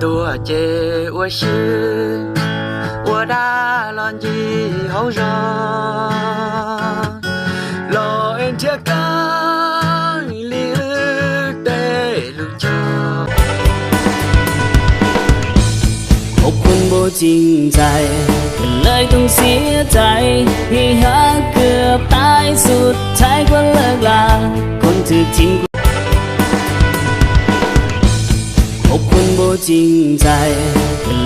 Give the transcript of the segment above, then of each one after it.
Tuag ces ua si, ua dab los ncig hauv zos, los es nrhiav kab li wb tej lub chaw. Khov khuam npaum txij ntxais, lawv toog xiab txais, his hab kwv tais, xub thaib kuv lawm las, khon twg thim kuv. Khov khuam npaum txij ntxais,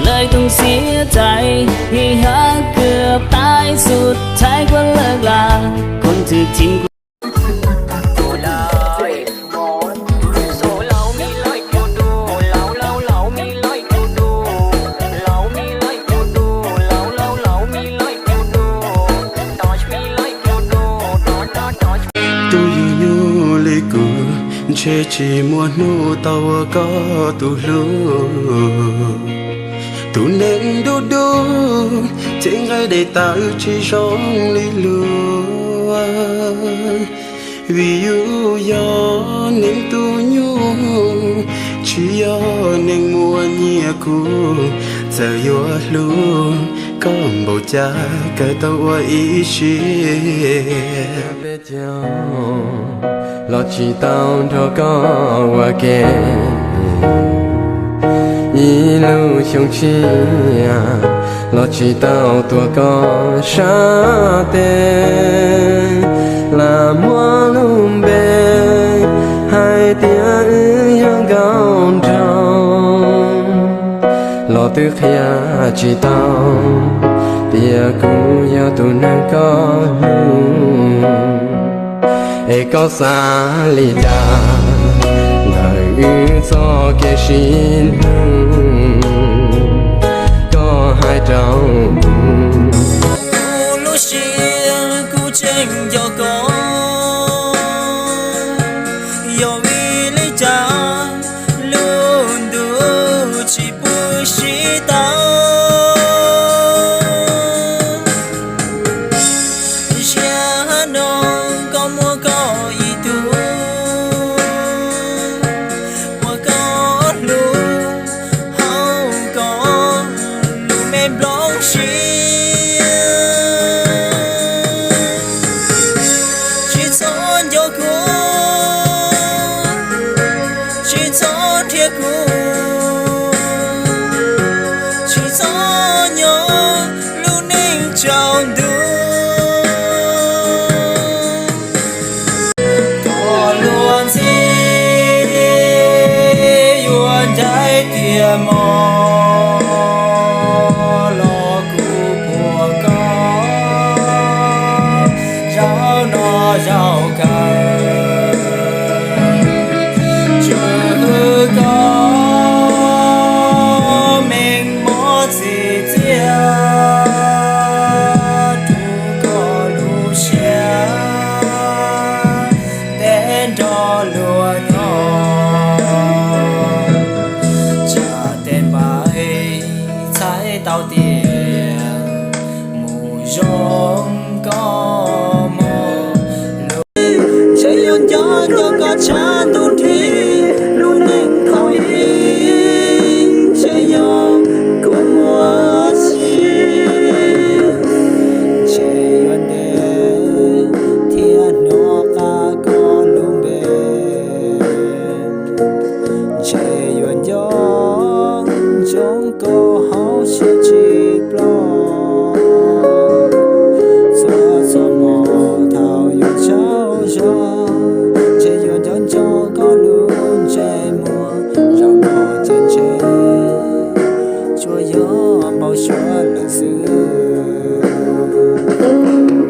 lawv toog xiab txais, his hab kwv tais, xub thaib kuv lawm las, khon twg thim kuv. Tus yug nyuj li kuv, ntshe tsis muaj hnub tau ua koj tus hlub. Tus neeg dub dub, cev nqaij dej tawv tsis zoo li luag. Vim yus yog neeg tus nyuj, tsis yog neeg muaj nyiaj kuv, txawm yuav hlub koj npaum cas kawg tau ua ib siab. Peb caug los tsis tau nrog koj ua ke, ib lub xyoo tshiab los tsis tau tuav koj sab tes. Lam muab lub npe hais tias wb yog nkauj nraug, los twb qhia tsis tau tias kuv yog tus neeg koj hlub. Es koj xav li cas ntawm wb txoj kev sib hlub? Koj hais rau kuv. Kuv lub siab kuv tseem nco koj, yog vim li cas lub ntuj tsis pub sib tau. Zaum no koj muaj koj ib tug, ua koj hlub hauv koj lub me nplooj siab. Tsis txhob nco kuv, tsis txhob nrhiav kuv, tsis txhob nyob lub neej tsaus ntuj. Koj luag ntxhi yuav ncaim tias mog, los kuv puag koj zaum no zaum kawg. Tsuas hwm koj meej mom txim txiaj, rub koj lub siab ntev nrog luag nyob. Tsam tej npais txhais tau tias mus zoo koj mus lug. Ntshe yuav nco nco koj tshav ntuj nrig lub neej thaum ub, ntshe yog kuv muaj txim. Ntshe yuav ntev thiab hnov qab koj lub npe, ntshe yuav nco ntsoov koj